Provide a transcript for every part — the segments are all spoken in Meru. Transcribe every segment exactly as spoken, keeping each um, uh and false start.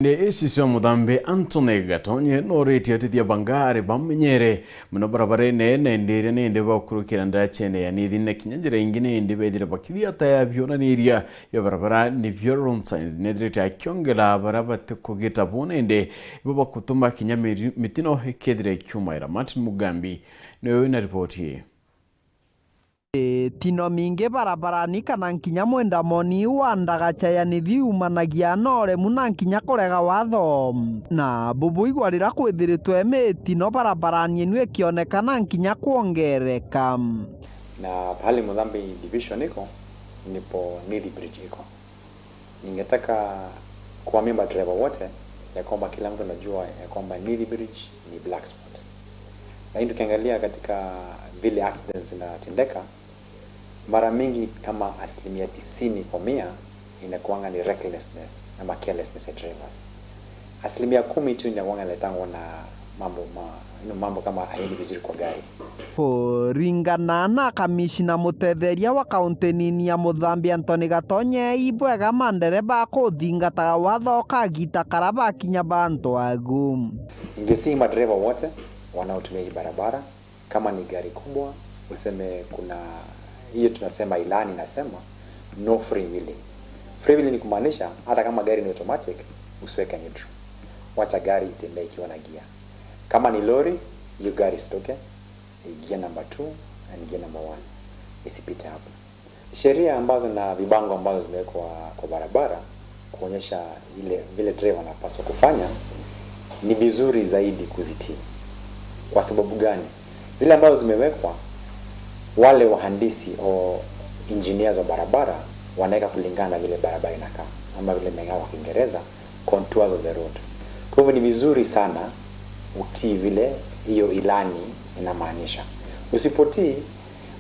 Nde ici cia Muthambi, Anthony Gatonye noritie atethia bangari bamenyere mono barabarene, na indi iria nindi bakurukira ndirachene ya Nithi na kinya njira ingi nindi bethire bakithia ta ya bionaniria bia barabara nibio road signs, nethirite akiongera baria batikugita bo nindi ibo bakutuma kinya miri-, mitino ikethira ikiumaira. Martin Mugambi niwe wina ripoti ii. Mitino mingi barabarani kana nkinya mwendamoni wa ndagacha ya Nithi umanagia na uremu na nkinya kurega watho. Na bubuigwa riria kwithiritwe mitino barabarani inu ikionekana nkinya kwongereka. Na pahali Muthambi division iko, ndipo Nithi Bridge iko. Ningetaka kuambia madereva wote ya kwamba kila mtu anajua ya kwamba Nithi Bridge ni black spot. Lakini tukiangalia katika vile accidents zinatendeka, mara mingi kama asilimia tisini kwa mia inakuanga ni recklessness ama carelessness ya drivers. Asilimia kumi tu inakuanga inaletangwa na mambo ma-, you know, mambo kama haendi vizuri kwa gari. Kuringana na kamishina mutetheria wa kaunti nini ya Muthambi, Anthony Gatonye, ibwega mandereba kuthingataga watho kagita kara bakinya bantu agu. Ningesihi madereva wote wanaotumia hii barabara, kama ni gari kubwa, useme kuna hiyo tunasema ilani inasema no freewheeling. Freewheeling ni kumaanisha hata kama gari ni automatic, usiweke neutral. Wacha gari itembee ikiwa na gear. Kama ni lori, hiyo gari isitoke, gear number two and gear number one isipite hapo. Sheria ambazo na vibango ambazo zimewekwa kwa barabara kuonyesha ile vile dereva anapaswa kufanya ni vizuri zaidi kuzitii. Kwa sababu gani? Zile ambazo zimewekwa, wale wahandisi au engineers wa barabara wanaweka kulingana na vile barabara inakaa, ama vile inakaa kwa Kiingereza, contours of the road. Kwa hivyo ni vizuri sana utii vile hiyo ilani inamaanisha. Usipotii,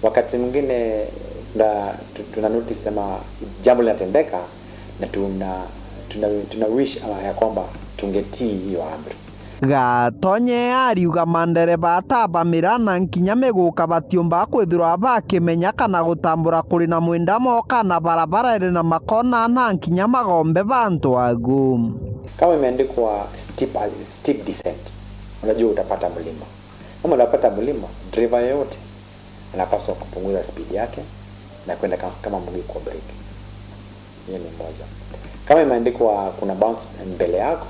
wakati mwingine na tu-, tuna notice ama jambo linatendeka na tuna, tuna, tuna wish, ah, ya kwamba tungetii hiyo amri. Gatonye ariuga mandereba ata ba miraa na nkinya miguka batiumba kwithirwa bakimenya kana gutambura kuri na mwendamo kana barabara iri na makona na nkinya magombe bantu agu. Kama imeandikwa steep, steep descent, unajua utapata mlima. Kama unapata mlima, driver yoyote anapaswa kupunguza speed yake na kwenda ka-, kama mguu kwa brake. Hiyo ni moja. Kama imeandikwa kuna bumps mbele yako,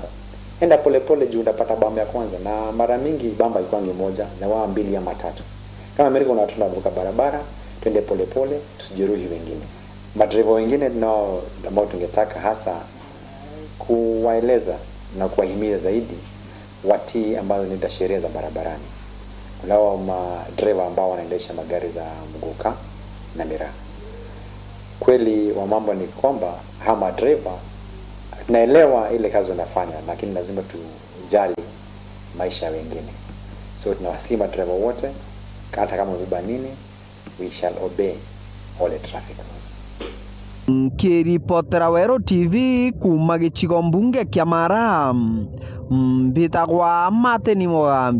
enda polepole juu utapata bump ya kwanza, na mara mingi bump haikwangi moja, na wa mbili ama tatu. Kama Amerika, unataka kuvuka barabara, twende polepole, tusijeruhi wengine. Madereva wengine nao ambao tungetaka hasa kuwaeleza na kuwahimiza zaidi watii ambazo ni sheria za barabarani. Kunao madereva ambao wanaendesha magari za mguka na miraa. Kweli wa mambo ni kwamba hawa madereva, naelewa ile kazi wanafanya, lakini lazima tujali maisha ya wengine. So tunawasihi madereva wote, hata kama umebeba nini, we shall obey all the traffic rules. Nkiripotera Weru T V kuuma gicigo mbunge kia Mara, mbitagwa Martin Mugambi.